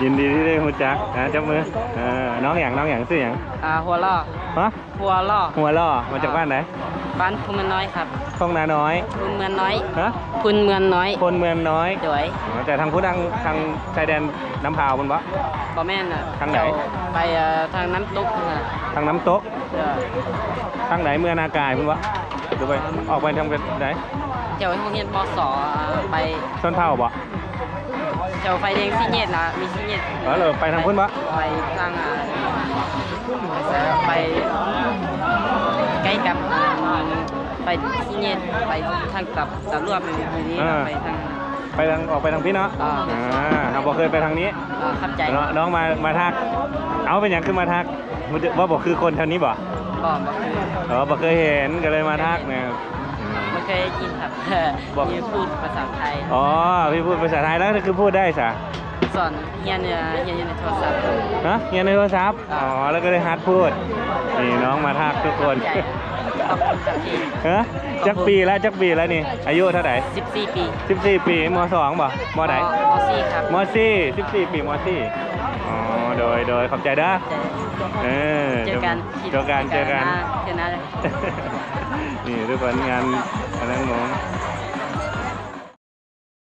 ຍິນດີທີ່ໄດ້ຮູ້ຈັກ ອ່າ ຈັບມື ເອີ ນ້ອງຫຍັງ ນ້ອງຫຍັງ ຊື່ຫຍັງ? ອ່າ ຫົວຫຼໍ່ ຮະ? ຫົວຫຼໍ່ ຫົວຫຼໍ່ ມາຈາກ ອ່າ ບ້ານໃດ? ບ້ານພູເມືອງນ້ອຍຄັບ ທົ່ງນານ້ອຍ ພູເມືອງນ້ອຍ ຮະ? ພູເມືອງນ້ອຍ ພູເມືອງນ້ອຍ ໂດຍ ອໍ ແຕ່ທາງພຸ້ນ ທາງ ທາງຊາຍແດນນ້ຳພາວພຸ້ນບໍ່? ບໍ່ແມ່ນນະ ທາງໃດ? ໄປ ເອີ ທາງນ້ຳຕົກນະ ທາງນ້ຳຕົກ ໂດຍ ທາງໃດ? ເມືອງນາກາຍພຸ້ນບໍ່? ຫຼືໄປ ອອກໄປທາງໃດ? ແຖວໂຮງຮຽນ ມສ ໄປ ຊົນເຜົ່າບໍ່? ແຖວໄຟແດງສີແຍກນະ ມີສີແຍກ ອໍ ແລ້ວໄປທາງພຸ້ນບໍ່? ໄປທາງ ອ່າ ໄປໃກ້ກັບ ອ່າ ໄຟແດງສີແຍກ ໄປທາງກັບຕຳຫຼວດຢູ່ນີ້ ອ່າ ໄປທາງ ໄປທາງ ອອກໄປທາງພີ້ເນາະ ອ່າ ອ່າ ເຮົາບໍ່ເຄີຍໄປທາງນີ້ ອ່າ ຂອບໃຈ ເນາະ ນ້ອງມາ ມາທັກ ເອົາ ເປັນຫຍັງຄືມາທັກ? ບໍ່ ບໍ່ຄືຄົນແຖວນີ້ບໍ່? ບໍ່ ບໍ່ຄື ອໍ ບໍ່ເຄີຍເຫັນ ກໍເລີຍມາທັກນະ ບໍ່ເຄີຍໄດ້ຍິນຄັບ ບໍ່ ພີ່ພູດພາສາໄທ ອໍ ພີ່ພູດພາສາໄທ ແລ້ວຄືພູດໄດ້ຊະ? ສອນຮຽນ ຮຽນຢູ່ໃນໂທລະສັບ ຮະ? ຮຽນໃນໂທລະສັບ ອໍ ແລ້ວກໍເລີຍຫັດພູດ ນີ້ນ້ອງມາທັກທຸກຄົນ ຂອບໃຈ ຮະ? ຈັກປີແລ້ວ ຈັກປີແລ້ວນີ້? ອາຍຸເທົ່າໃດ? ສິບສີ່ປີ ສິບສີ່ປີ ມສອງບໍ່? ມໃດ? ມ ມສີ່ຄັບ ມສີ່ ສິບສີ່ປີ ມສີ່ ອໍ ໂດຍ ໂດຍ ຂອບໃຈເດີ ເຈີກັນ ເຈີກັນ ເຈີກັນ ເທື່ອໜ້າ ເທື່ອໜ້າ ນີ້ທຸກຄົນ ງານອັນນັ້ນໝໍ